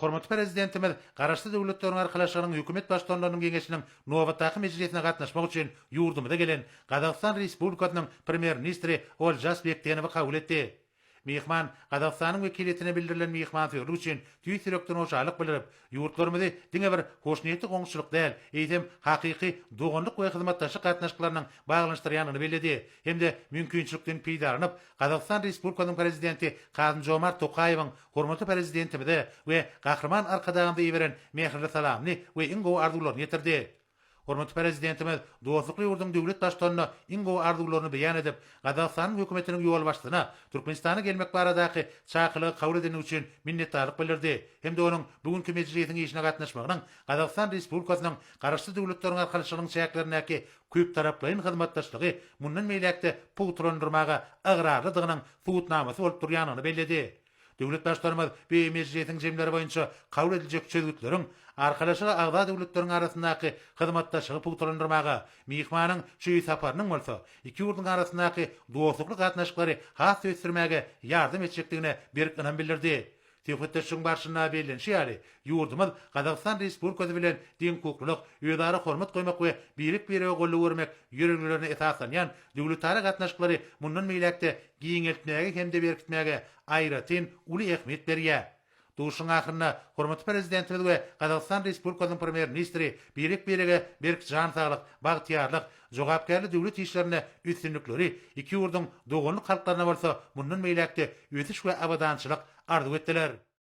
hormatly Prezidentimiz Garaşsyz Döwletleriň Arkalaşygynyň Hökümet Baştutanlarynyň Geňeşiniň nobatdaky mejlisine gatnaşmak üçin ýurdumyza gelen Gazagystan Respublikasynyň Premýer-ministri Olžas Bektenowy kabul etdi. Myhman Gazagystanyň wekiliýetine bildirilen myhmansöýerlik üçin tüýs ýürekden hoşallyk bildirip, ýurtlarymyzy diňe bir hoşniýetli goňşuçylyk däl, eýsem, hakyky doganlyk we hyzmatdaşlyk gatnaşyklarynyň baglanyşdyrýandygyny belledi hem-de mümkinçilikden peýdalanyp, Gazagystan Respublikasynyň Prezidenti Kasym-Žomart Tokaýewiň hormatly Prezidentimize we Gahryman Arkadagymyza iberen mähirli salamyny we iň gowy arzuwlaryny ýetirdi. Hormatly Prezidentimiz dostlukly ýurduň döwlet Baştutanyna iň gowy arzuwlaryny beýan edip, Gazagystanyň Hökümetiniň ýolbaşçysyna Türkmenistana gelmek baradaky çakylygy kabul edendigi üçin minnetdarlyk bildirdi hem-de onuň bu günki mejlisiň işine gatnaşmagynyň Gazagystan Respublikasynyň Garaşsyz Döwletleriň Arkalaşygynyň çäklerindäki köptaraplaýyn hyzmatdaşlygy mundan beýläk-de pugtalandyrmaga ygrarlydygynyň subutnamasy bolup durýandygyny belledi. Döwlet Baştutanymyz bu mejlisiň jemleri boýunça kabul ediljek çözgütleriň Arkalaşyga agza döwletleriň arasyndaky hyzmatdaşlygy pugtalandyrmaga, myhmanyň şu saparynyň bolsa iki ýurduň arasyndaky dostlukly gatnaşyklary has-da ösdürmäge ýardam etjekdigine berk ynam bildirdi. Söhbetdeşligiň barşynda bellenişi ýaly, ýurdumyz Gazagystan Respublikasy bilen deňhukuklylyk, özara hormat goýmak we birek-birege goldaw bermek ýörelgelerine esaslanýan döwletara gatnaşyklary mundan beýläk-de giňeltmäge hem-de berkitmäge aýratyn uly ähmiýet berýär. Duşuşygyň ahyrynda hormatly Prezidentimiz we Gazagystan Respublikasynyň Premýer-ministri birek-birege berk jan saglyk, bagtyýarlyk, jogapkärli döwlet işlerinde üstünlikleri, iki ýurduň doganlyk halklaryna bolsa mundan beýläk-de ösüş we abadançylyk arzuw etdiler.